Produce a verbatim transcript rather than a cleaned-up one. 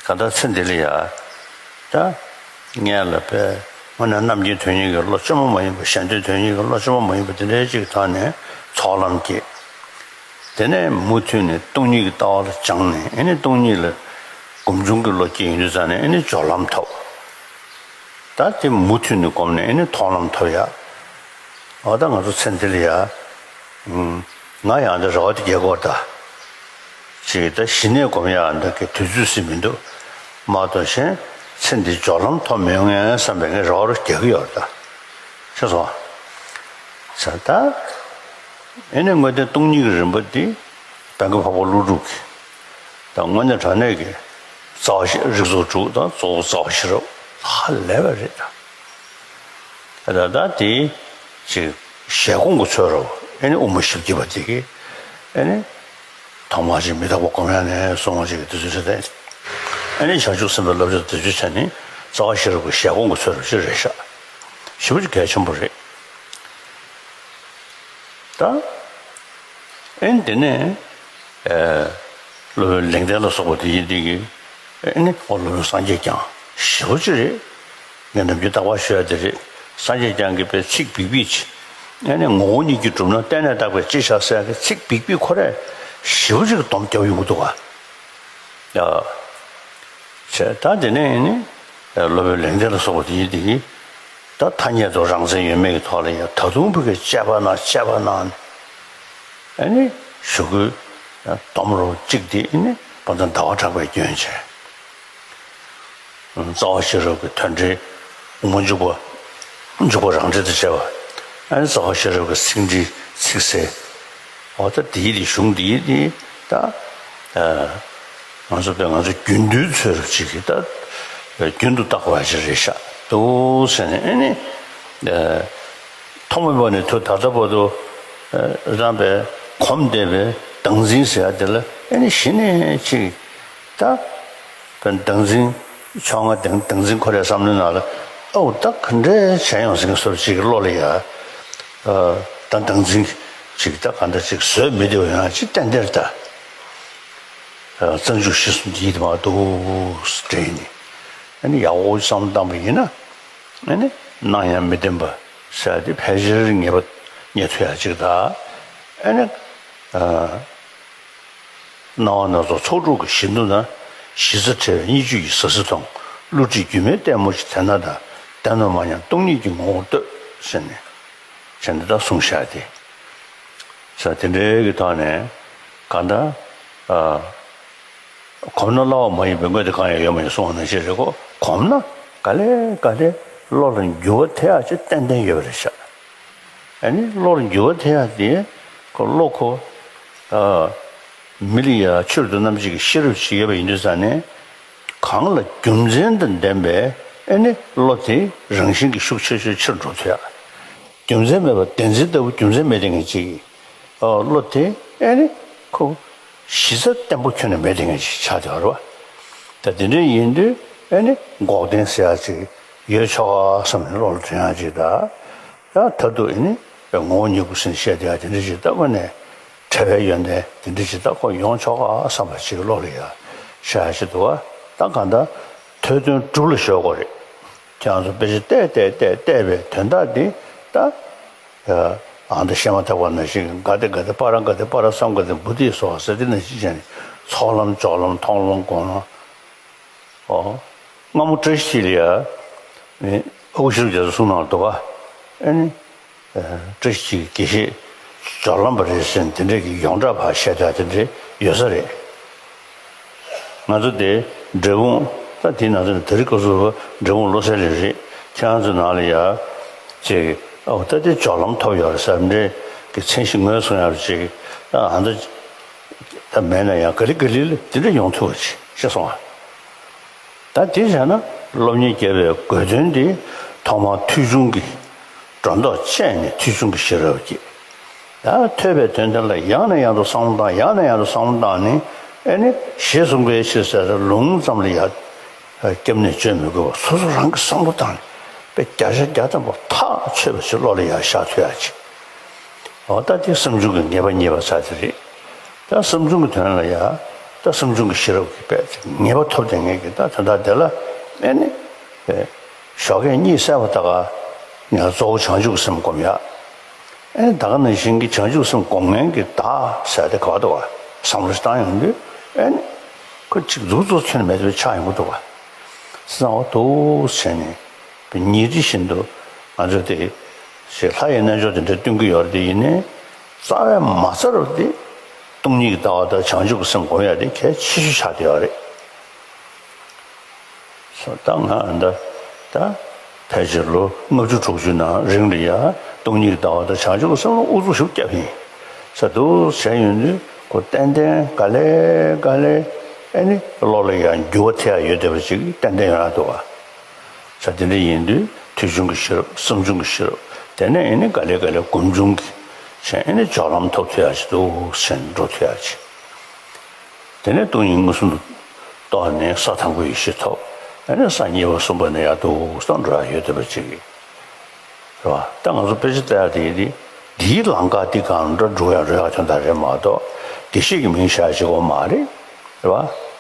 གང་ལྟར་ཚེ་འདི་ལ་ཡ། ད། ངས་ལ་པས་དངོས་གནས་རྣམ་མཁྱེན་དོན་གཉེར་གྱི་བློ་བཅོས་མ་མ་ཡིན་པ། ཞེ་འདོད་དོན་གཉེར་གྱི་བློ་བཅོས་མ་མ་ཡིན་པ་དེ་འདྲའི་ཅིག་ཐོག་ནས་ཚོགས་ལམ་སྐྱེས། དེ་ནས་མུ་མཐུད་ནས་སྟོང་ཉིད་ཀྱི་ལྟ་བ་ལ་སྦྱངས་ནས། ཨེ་ནི་སྟོང་ཉིད་ལ་སྒོམ་བྱུང་གི་བློ་སྐྱེས་ཡོང་དུས་ཙང་ནས། ཨེ་ནི་སྦྱོར་ལམ་ཐོབ། ད་དེ་མུ་མཐུད་ནས་བསྒོམས་ནས། ཨེ་ནི་མཐོང་ལམ་ཐོབ་ཡ། འོ་ད་ང་ཚོ་ཚེ་འདི་ལ་ཡ། ང་ཡང་འདི་རེ་བ་དེ་རྒྱག་གི་ཡོད་ད། ཅིག་ད་གཞི་ནས་སྒོམ་ཡག་འདི་གི་དུས་ཚོད་ཟིན་མི་འདུག་མ་གཏོགས། གཞན་ཚེ་འདི་སྦྱོར་ལམ་ཐོབ་མི་ཡོང་ངས་བསམ་པའི་ངས་རེ་བ་རུ་རྒྱག་གི་ཡོད་ད། ཤེས་སོང་། ས་ད། ཨེ་ནས་དངོས་བསྟན་སྟོང་ཉིད་ཀྱི་རིམ་པ་འདི་བོན་གྱི་འཕགས་པ་ཀླུ་སྒྲུབ་ཀྱི། ད་དངོས་གནས་དྲང་གནས་ཀྱི་རྩ་བ་ཤེས་རིག་ཚོགས་དྲུག་དང་གཙོ་བོ་རྩ་བ་ཤེས་རབ་ཧ་ལས་པ་རེད་ད། ད་ད་དེ་ཅིག་ཞལ་སྒོམ་གྱི་ཚུལ་རོ། ཨེ་ནི་དབུ་མ་བཞི་བརྒྱུད་པ་དེ་གི། ཨེ་ནི་ཐོག་མར་ཅིག་མི་རྟག་པ་སྒོམ་ཡག་ནས་སོང་བ་ཅིག་གི་དུས་ཚོད་ཟེར་ཏེ། ཨེ་ནི་བྱང་ཆུབ་སེམས་དཔའི་བསླབ་བྱ་དེ་ཚོའི་ཆ་ནས་རྩ་བ་ཤེས་རབ་ཀྱི་ཞལ་སྒོམ་གྱི་ཚུལ་རོ་ཅིག་རེད་ཤག། ཞེ་པོ་ཅིག་གལ་ཆེན་པོ་རེད་ད། ཨེ་ནི་དེ་ནས། ཨེ། སློབ་དཔོན་ལེགས་ལྡན་ལ་སོགས་པ་དེ་ཡིན་དེ་གི། ཨེ་ནི་ཨོ་སློབ་དཔོན་སངས་རྒྱས་ཀྱང་ཞེ་པོ་ཅིག་རེད། ངས་ནམ་རྒྱུན་རྟག་པར་ཞུ་ཡ་དེ་རེད། སངས་རྒྱས་ཀྱང་གི་པའི་ཚིག་འབིགས་པིག་ཅིག། ཨེ་ནི་ངོ་བོ་ཉིད་ཀྱིས་གྲུབ་ན་གཏན་ནས་དག་པའི་ཅི་བྱ་ཟེར་ཡ་གི་ཚིག་འབིགས་པིག་ཁོ་རས་ཞེ་པོ་ཅིག་གི་སྡོམ་རྒྱབ་ཡོང་གི་འདུག་ག། ཡ། བྱས་ད་དེ་ནས་ཨེ་ནི། སློབ་དཔོན་ལེགས་ལྡན་ལ་སོགས་པ་དེ་ཡིན་དེ་གི། ད་ཐ་སྙད་དུ་རང་མཚན་ཡོད་མེད་ཀྱི་ཐོག་ལ་ཡང་ད་དུང་ཕ་གིར་དཔྱད་པ་གནང་། དཔྱད་པ་གནང་། ཨ་ནི་གཞུག་གུའི་སྡོམ་རོ་གཅིག་དེ་ཨ་ནི་དཔེར་ན་ཟླ་བ་གྲགས་པའི་སྐྱོན་བྱས། རྩ་བ་ཤེས་རབ་ཀྱི་དོན་འགྲེལ་དབུ་མ་འཇུག་པ། འཇུག་པ་རང་འགྲེལ་དང་བཅས་པ། ཨ་ནི་རྩ་བ་ཤེས་རབ་ཀྱི་ཚིག་འགྲེལ་ཚིག་གསལ། འོ་ད་དེའི་དེ་གཞུང་དེའི་དེ་ད། ཨ། ང་ཚོ་པས་ང་ཚོ་རྒྱུན་མཐུད་ཚོད་ཅིག་གིས་ད། རྒྱུན་དུ་བརྟག་པ་ཞིག་རེད་ཤག་འདུག་ཟེར་ནས། ཨེ་ནི། ཨ། ཐོག་མེད་པ་ནས་ཐུ་ད་ལྟ་བར་དུ། ཨ། རང་པས་གོམས་བསྡད་པའི་བདག་འཛིན་ཟེར་ཡ་དེ་ལ་ཨེ་ནི་གཞི་ནས་ཅིག་ད། བདག་འཛིན། ཕྱོགས་སྔ་བདག་བདག་འཛིན་ཁོ་རའི་བསམ་བློའི་ནང་ལ། ཨོ་ད་ག་འདྲས་བྱས་ཡོང་ཟེར་མཁན་བཟོ་ཅིག་གི་བློ་ལ་ཡ། ཨ། ད་བདག་འཛིན་ཅིག་ད་ག་འདྲ་ཅིག་བཟོས་མི་བདེ་བ་ཡང་ཅིག་གཏན་གཏན་རེད་ད། ཨ། རྩ་འཇུག་གཞི་གསུམ་དེ་ཡིད་དུ་མ་འདུག་དྲན་ནས། ཨ་ནི་ཡག་པོ་བསམ་བློ་བཏང་པ་ཡིན་ན། ཨ་ནི་སྣང་ཡང་མི་བདེན་པ་ཟེར་ཡ་དེ་ཕལ་ཆེར་ངེས་པ་རྙེད་ཐུབ་ཡ་ཅིག་ད། ཨ་ནི། ཨ། སྣང་བ་སྣ་ཚོགས་ཚོགས་དྲུག་གི་བཞི་མདོ་ན། གཞི་རྩ་བྲལ་བའི་གཉིས་བརྗོད་ཀྱི་ཟབ་གསལ་མཐོང་། བསླུ་བྲིད་སྒྱུ་མའི་ལྟད་མོ་ཅིག་དེ་ན་ད། བདེན་ནོ་མ་ཉམས་སྟོང་ཉིད་ཀྱི་ངོ་བོར་ལྟོས་ཟེར་ནས། བྱས་ནས་ད་གསུངས་བཞག་སྟེ། ས་དེ་འདྲའི་གི་ཐོག་ནས་གང་ལྟར། ཨ། གོམས་ན་སླ་བ་མ་ཡིན་པའི་དངོས་དེ་གང་ཡང་ཡོད་མ་ཡིན་གསུངས་པ་ནང་བཞིན་རེད་གོ། གོམས་ན་ག་ལེ་ག་ལེ་བློ་ལ་འགྱུར་བ་ཐེབས་ཡག་ཅིག་ཏན་ཏན་ཡོད་པ་རེད་ཤག། ཨ་ནི་བློ་ལ་འགྱུར་བ་ཐེབས་ཡག་དེ་ཁོ་བློ་ཁོ། ཨ། མི་ལ་ཡ་ཆེད་དུ་རྣམ་འབྱེད་ཀྱི་ཤེས་རབ་ཅིག་ཡོད་པ་ཡིན་དུས་ཙང་ནས། གང་ལ་རྒྱུ་མཚན་དང་ལྡན་པའི་ཨ་ནི་བློ་དེ་རང་བཞིན་གྱིས་ཤུགས་ཆེ་ཤོས་ཆེར་འགྲོ་ཐུབ་ཡག། རྒྱུ་མཚན་མེད་པར་བདེན་འཛིན་ལྟ་བུ་རྒྱུ་མཚན་མེད་བསྡད་མཁན་ཅིག། ཨ། བློ་དེ་ཨེ་ནི་ཁོ་གཞི་རྩ་བརྟན་པོ་ཁྱོན་ནས་མེད་བསྡད་མཁན་ཅིག་ཆགས་བསྡད་པ་རེད་པ། ད་དེ་འདྲ་ཡིན་དུས་ཨེ་ནི་འགོག་བདེན་ཟེར་ཡག་ཅིག་ཡོད་ཆོག་ག་བསམ་ནས་བློ་ལ་དྲན་ཡག་ཅིག་ད། ཡང་མཐར་ཐུག་ཨེ་ནི་ངོ་བོ་ཉིད་སྐུ་ཟེར་ནས་བཤད་བསྡད་ཡག་དེ་འདྲ་ཅིག་ད་དངོས་གནས་བྲལ་བའི་ཡོན་ཏན་དེ་འདྲ་ཅིག་ད་ཁོ་ཡོང་ཆོག་ག་བསམ་པ་ཅིག་བློ་ལ་ཡ་ཤར་ཡག་ཅིག་འདུག་ག། ད་གང་ལྟར་ཐོས་དོན་སྒྲུབ་ལ་གཞོལ་དགོས་རེད། ཁྱེད་རང་ཚོ་དཔེ་ཆ་བལྟས་བལྟས་བལྟས་བལྟས་པའི་དོན་དག་འདི་ད། ཨ། ཨ་ད་བཤད་མ་ཐག་པ་ནང་བཞིན་ག་ཏེ་ག་ཏེ་པ་ར་ག་ཏེ་པ་ར་སཾ་ག་ཏེ་བུ་ཏི་སྭཱ་ཧཱ་ཟེར་དེ་ནང་བཞིན་བྱས་ནས་ཚོགས་ལམ་སྦྱོར་ལམ་མཐོང་ལམ་སྒོམ་ལམ། ཨོ། སྔ་མོ་བཀྲ་ཤིས་འཁྱིལ་ལ་ཡ། ཨ་ཁུ་ཤེས་རབ་རྒྱ་མཚོ་གསུང་གནང་འདུག་ག། ཨ་ནི། བཀྲ་ཤིས་འཁྱིལ་གྱི་དགེ་བཤེས་སྦྱོར་ལམ་པ་རེད་ཟེར་ནས་དེ་འདྲས་ཀྱི་ཡོངས་གྲགས་ཕར་བཤད་ཡག་དེ་འདྲས་ཡོད་ས་རེད། ང་ཚོ་དེ་འབྲས་སྤུངས་ད་དེའི་ནང་ཚན་དེ་རིང་སྐབས་སུ་འབྲས་སྤུངས་བློ་གསལ་གླིང་རེད། ཁྱེད་རང་ཚོའི་ནང་ལ་ཡ། ཅིག་ཨོ་ད་དེ་སྦྱོར་ལམ་ཐོབ་ཡོད་རེད་ཟེར་འདྲས་ཀྱི་མཚན་གཞི་ངོས་བཟུང་ཡག་ཅིག་ཨ་ད། ད་མེད་ན་ཡང་ག་ལེ་ག་ལེ་ལ་དེ་འདྲ་ཡོང་ཐུབ་པ་ཅིག་ཤེས་སོང་ཨ། ད་དེ་བྱས་ན་སློབ་གཉེར་རྒྱབ་པའི་དགོས་དོན་དེ་ཐོག་མར་ཐོས་བྱུང་གི་སྒྲོ་འདོགས་བཅད་ནས་ཐོས་བྱུང་གི་ཤེས་རབ་ཀྱིས། ད་ཐོས་པའི་དོན་དེ་ལ་ཡང་ནས་ཡང་དུ་བསམ་བློ་བཏང་། ཡང་ནས་ཡང་དུ་བསམ་བློ་བཏང་ནས། ཨེ་ནི་ཞེས་གསུངས་པའི་ཕྱིར་ཟེར་ལུང་ཙམ་ལ་ཡ། སྐྱབས་གནས་བཅོལ་མི་དགོས་པར་སོ་སོ་རང་གིས་བསམ་བློ་བཏང་ནས་དཔེ་བརྒྱ་ཆ་བརྒྱ་ཐམ་པ་ཐག་ཆོད་པ་ཞིག་བློ་ལ་ཡ་ཤར་ཐུབ་ཡག་ཅིག། འོ་ད་དེ་བསམ་བྱུང་གི་ངེས་པ་རྙེད་པ་ཚར་དེ་རེད། ད་བསམ་བྱུང་གི་དོན་ལ་ཡ། ད་བསམ་བྱུང་གི་ཤེས་རབ་ཀྱི་དཔལ་ངེས་པ་ཐོབ་བསྡད་མཁན་གྱི་ད་དོན་དག་དེ་ལ་ཨེ་ནི། ཞོགས་ཀས་གཉིད་སད་པ་ད་ག་ནས་གཙོ་བོ་བྱང་ཆུབ་ཀྱི་སེམས་སྒོམ་ཡ། ཨེ་ནི་ད་ག་ནང་བཞིན་གྱི་བྱང་ཆུབ་སེམས་སྒོམ་མཁན་གྱི་བདག་ཟེར་དེ་ག་བ་འདུག་བ། བསམ་བློ་ཞིག་བཏང་ཡོང་དུས་ཨེ་ནི་ཁོ་གཅིག་མཛུབ་ཚུགས་ཚོད་མེད་པའི་ཆགས་ཡོང་གི་འདུག་བ། སེམས་འོ་འདུག་བྱས་ནས་ཉིན་རེ་བཞིན་དུ་ང་ཚོས་དེ་ཞེས་ལྷ་ཡི་རྣལ་འབྱོར་དེ་འདྲ་སྟོན་གྱི་ཡོད་རེད། དེ་ཡིན་ནའི་རྩ་བའི་མ་རྩ་རུ་དེ་སྟོང་ཉིད་ཀྱི་ལྟ་བ་དང་བྱང་ཆུབ་ཀྱི་སེམས་སྒོམ་ཡ་དེ་གལ་ཆེ་ཤོས་ཆགས་བསྡད་ཡོད་རེད། སོ་ད་ང་འདི་ད་ཕལ་ཆེར་ལོ་ལྔ་བཅུ་དྲུག་ཅུ་ནང་རིང་ལ་ཡ་སྟོང་ཉིད་ཀྱི་ལྟ་བ་དང་བྱང་ཆུབ་ཀྱི་སེམས་ལ་ཨུ་ཚུགས་ཞིག་བརྒྱབ་ཡིན། ས་འདུག་བྱས་ཡོང་དུས་ཁོ་ཏན་ཏན་ག་ལེ་ག་ལེ་ཨེ་ནི་བློ་ལ་ཡ་འགྱུར་བ་ཐེབས་ཡ་ཡོད་བསྡད་པ་ཅིག་ཏན་ཏན་ཡོང་ཡ་འདུག་བ། ས་དེ་འདྲ་ཡིན་དུས་ཐོས་བྱུང་གི་ཤེས་རབ་བསམ་བྱུང་གི་ཤེས་རབ་དེ་ནས་ཨེ་ནི་ག་ལེ་ག་ལེ་སྒོམ་བྱུང་གི་བྱས་ཨེ་ནི་སྦྱོར་ལམ་ཐོབ་ཐུབ་ཡ་ཅིག་འདུག་བྱས་འགྲོ་ཐུབ་ཡ་ཅིག་དེ་ནས་སྟོང་ཉིད་མངོན་སུམ་དུ་རྟོགས་ནས་ས་དང་པོའི་ཡེ་ཤེས་ཐོབ། ཨ་ནི་ས་གཉིས་པ་གསུམ་པ་ནས་ཡར་འདུག་སེ་འགྲོ་ཡ་ཡོད་བསྡད་པ་ཅིག་རེད་བ། ད་ང་ཚོ་དཔེ་ཆ་ལྟ་ཡ་དེ་ཡིན་དེ་འདིའི་ལམ་ཁ་འདི་གང་འདྲ་འགྲོ་ཡ་འགྲོ་ཡ་དོན་དག་རེད་མ་གཏོགས་བདེ་གཤེགས་ཀྱི་མིང་བཞག་བྱེད་དགོས་མ་རེད། རེད་བ།